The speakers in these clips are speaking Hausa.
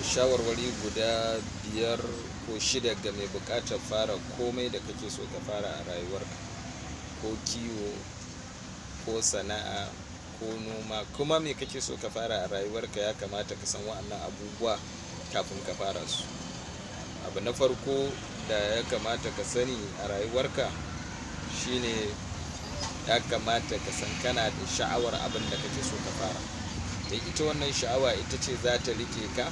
Shawarwari guda biyar ko shida ga mai buƙatar fara komai da kake so ka fara a rayuwarka, ko kiwo ko sana'a ko noma, kuma me kake so ka fara a rayuwarka, ya kamata ka san wa'annan abubuwa kafin ka fara su. Abu na farko da ya kamata ka sani a rayuwarka shine ya kamata ka san kana da sha'awar abin da kake so ka fara. Da ita wannan sha'awa ita ce za ta riƙe ka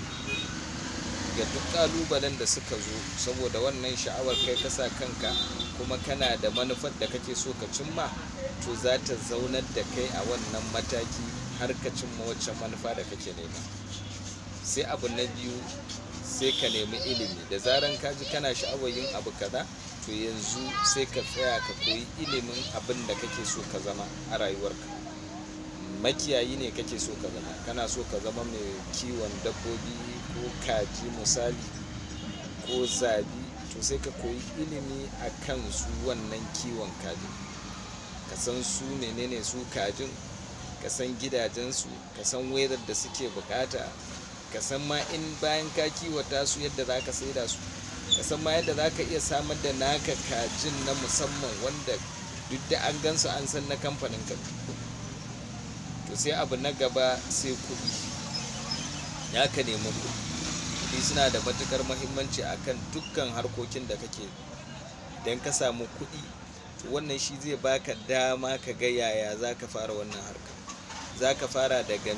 ga duk ƙalubalen da suka zo, saboda wannan sha'awar kai ka sa kanka kuma kana da manufar da kake so ka cimma, to za ta zaunar da kai a wannan mataki har ka cimma waccan manufa da kake nema. Sai abu na biyu, sai ka nemi ilimi. Da zaran ka ji kana sha'awar yin abu kaza, to yanzu sai ka tsaya ka koyi ilimin abin da kake so ka zama a rayuwarka. Makiyayi ne kake so ka zama, kana so ka zama mai kiwon dabbobi ko kaji misali ko zabi, to sai ka koyi ilimi akan su wannan kiwon kajin. Ka san su menene su kajin, ka san gidajensu, ka san weather da suke bukata, ka san ma in bayan ka kiwata su yadda za ka saida su, ka san ma yadda za ka iya samar da naka kajin na musamman wanda duk da an gan su an san na kamfanin ka. To sai abu na gaba, sai kuɗi. Ya ka nemi kuɗi. Kuɗi suna da matuƙar muhimmanci a kan dukkan harkokin da kake. Idan ka samu kuɗi, to wannan shi zai baka dama ka ga yaya za ka fara wannan harka. Za ka fara daga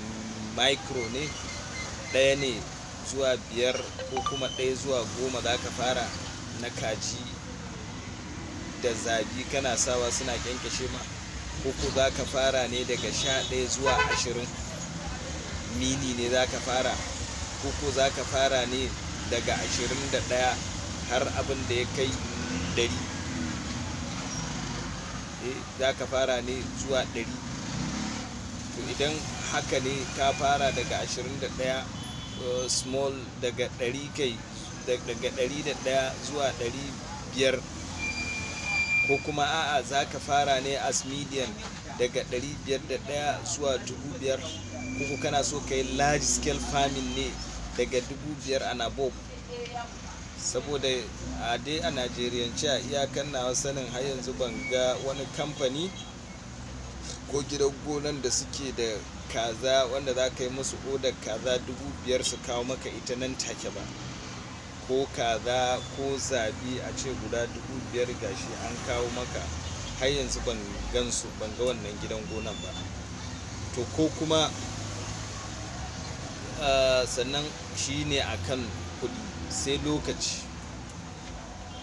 micro ne, ɗaya ne zuwa biyar ko kuma ɗaya zuwa 10 za ka fara na kaji da zabi kana sawa suna ƙyanƙyashe ma, ko ko za ka fara ne daga 11 zuwa 20 mini ne za ka fara, ko ko za ka fara ne daga 21 har abin da ya kai 100. Eh, za ka fara ne zuwa 100. To idan haka ne ka fara daga 21, small, daga 100 kai, daga 101 zuwa 500, ko kuma a'a, za ka fara ne as medium daga 501 zuwa 5,000, ko ko kana so ka yi large scale farming ne daga 5,000 and above. Saboda a dai a Najeriyance, a iyakan nawa sanin, har yanzu ban ga wani kamfani ko gidan gonan da suke da kaza wanda za ka yi musu odar kaza 5,000 su kawo maka ita nan take ba. Ko kaza ko zabi a ce guda 5,000 gashi an kawo maka, har yanzu ban gansu, ban ga wannan gidan gonan ba. To ko kuma, sannan shine akan kuɗi, sai lokaci.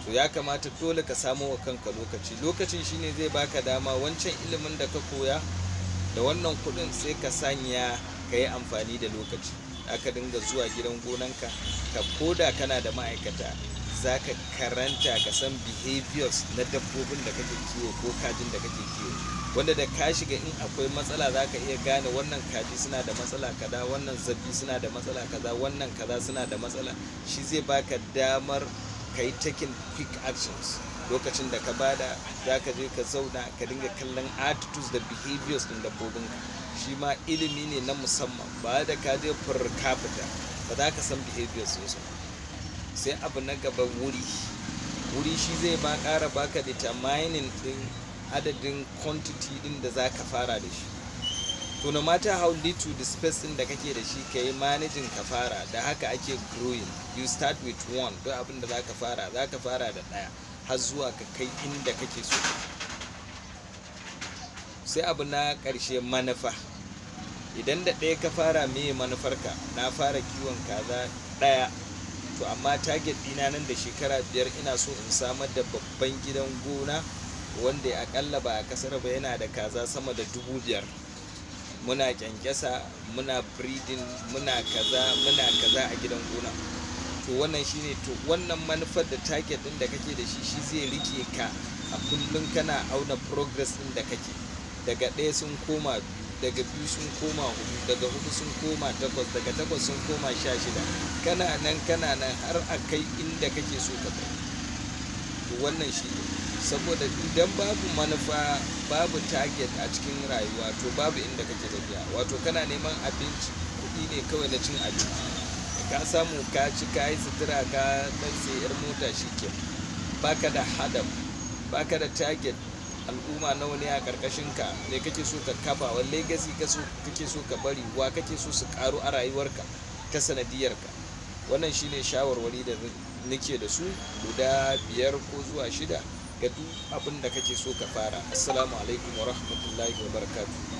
To ya kamata dole ka samo wa kanka lokaci. Lokacin shine zai baka dama wancan ilimin da ka koya da wannan kuɗin, sai ka sanya ka yi amfani da lokaci. Aka dinga zuwa gidan gonanka ka, ko da kana da ma'aikata, za ka karanta ka san behaviors na dabbobin da kake kiwo ko kajin da kake kiwo. Wanda da ka shiga, in akwai matsala za ka iya gane wannan kaji suna da matsala kaza, wannan zabi suna da matsala kaza, wannan kaza suna da matsala. Shi zai baka damar ka yi taking quick actions. Lokacin da ka bada, za ka je ka zauna ka dinga kallon attitudes da behaviors ɗin dabbobinka. Shi ma ilimi ne na musamman. Ba da ka je fur ka fita, ba za ka san behaviors ɗinsu ba. Sai abu na gaba, wuri. Wuri shi zai ba ƙara baka determining ɗin adadin quantity ɗin da za ka fara da shi. To no matter how little the space ɗin da kake da shi, ka yi managing ka fara. Da haka ake growing. You start with one. Duk abin da za ka fara, za ka fara da ɗaya har zuwa ka kai inda kake so. Sai abu na ƙarshe, manufa. Idan da ɗaya ka fara, meye manufarka? Na fara kiwon kaza ɗaya. To amma target ɗina nan da shekara 5 ina so in samar da babban gidan gona wanda aƙalla ba a ƙasar ba yana da kaza sama da 5,000. Muna ƙyanƙyasa, muna breeding, muna kaza, muna kaza a gidan gona. To wannan shine, to wannan manufar da target ɗin da kake da shi, shi zai riƙe ka a kullum kana auna progress ɗin da kake. Daga ɗaya sun koma biyu, daga biyu sun koma huɗu, daga huɗu sun koma takwas, daga takwas sun koma 16. Kana nan, kana nan har a kai inda kake so ka kai. To wannan shi ne. Saboda idan babu manufa, babu target a cikin rayuwa, to babu inda kake tafiya. Wato kana neman abinci, kuɗi ne kawai na cin abinci. Ka samu ka ci, ka yi sutura, ka ɗan sayi 'yar mota, shikenan. Baka da hadaf, baka da target. Al'umma nawa ne a ƙarƙashin ka? Me kake so ka kafa? Wani legacy kake so ka bari? Wa kake so su ƙaru a rayuwarka ta sanadiyarka? Wannan shine shawarwari da nake da su guda biyar ko zuwa shida ga duk abin da kake so ka fara. Assalamu alaikum wa rahmatullahi wa barakatuh.